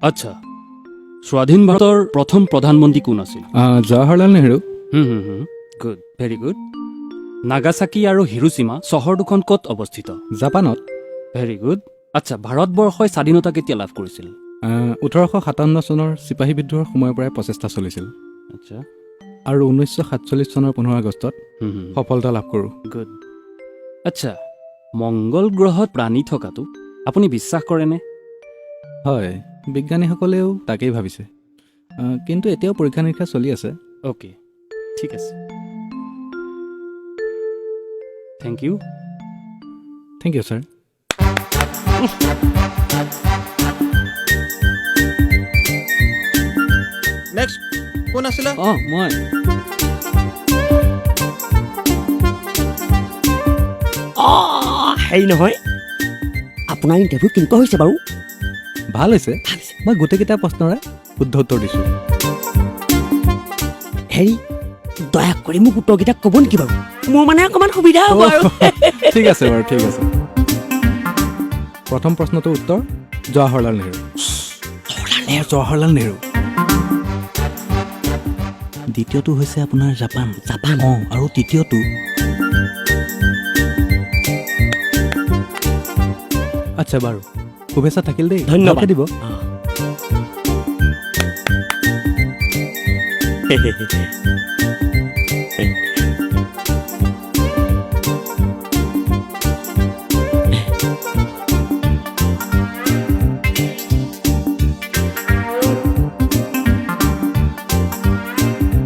আচ্ছা, স্বাধীন ভাৰতৰ প্ৰথম প্ৰধানমন্ত্ৰী কোন আছিল? জৱাহৰলাল নেহৰু। হুম হুম হুম গুড, ভেৰি গুড। নাগাচাকি আৰু হিৰোচিমা চহৰ দুখন ক'ত অৱস্থিত? জাপানত। Very good. আচ্ছা, ভাৰতবৰ্ষই স্বাধীনতা কেতিয়া লাভ কৰিছিল? 1857 চনৰ চিপাহী বিদ্ৰোহৰ সময়ৰ পৰাই প্ৰচেষ্টা চলিছিল আৰু 1947 চনৰ 15 আগষ্টত হুম হুম সফলতা লাভ কৰোঁ। গুড। আচ্ছা, মংগল গ্ৰহত প্ৰাণী থকাটো আপুনি বিশ্বাস কৰেনে? হয়, বিজ্ঞানীসকলেও তাকেই ভাবিছে, কিন্তু এতিয়াও পৰীক্ষা নিৰীক্ষা চলি আছে। অ'কে, ঠিক আছে, thank you. Thank you sir. Next কোন আছিলে? অঁ, মই। অঁ, হেৰি নহয়, আপোনাৰ ইণ্টাৰভিউ কেনেকুৱা হৈছে বাৰু? ভাল হৈছে। ভাল হৈছে। মই গোটেইকেইটা প্ৰশ্নৰে শুদ্ধ উত্তৰ দিছোঁ। হেৰি, দয়া কৰি মোক উত্তৰকেইটা ক'ব নেকি বাৰু? মোৰ মানে অকণমান সুবিধা হ'ব আৰু। ঠিক আছে বাৰু, ঠিক আছে। প্ৰথম প্ৰশ্নটোৰ উত্তৰ জৱাহৰলাল নেহৰু। জৱাহৰলাল নেহৰু। দ্বিতীয়টো হৈছে আপোনাৰ জাপান। জাপান। অঁ, আৰু তৃতীয়টো, আচ্ছা বাৰু, শুভেচ্ছা থাকিল দেই। ধন্যবাদ। ভালকে দিব। অঁ।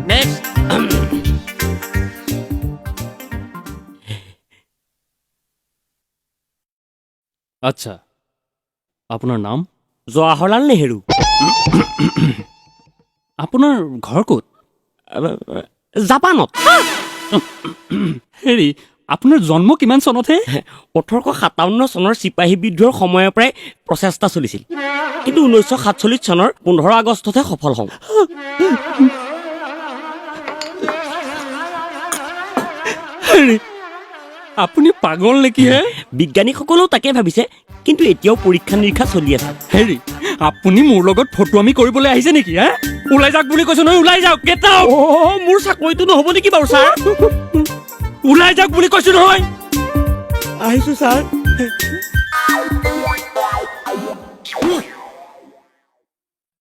নেক্সট। আচ্ছা, আপোনাৰ নাম? জৱাহৰলাল নেহেৰু। আপোনাৰ ঘৰ ক'ত? জাপানত। হেৰি, আপোনাৰ জন্ম কিমান চনতহে? 1857 চনৰ চিপাহী বিদ্ৰোহৰ সময়ৰ পৰাই প্ৰচেষ্টা চলিছিল, কিন্তু 1947 চনৰ 15 আগষ্টতহে সফল হওঁ। হেৰি, আপুনি পাগল নেকি হে? বিজ্ঞানীসকলেও তাকে ভাবিছে, কিন্তু এতিয়াও পৰীক্ষা নিৰীক্ষা চলি আছে। হেৰি, আপুনি মোৰ লগত ফটোৱামি কৰিবলৈ আহিছে নেকি হে? ওলাই যাওক বুলি কৈছো নহয়, ওলাই যাওক। Get out. অ', মোৰ চাকৰিটো নহ'ব নেকি বাৰু ছাৰ? ওলাই যাওক বুলি কৈছো নহয়। আহিছো ছাৰ।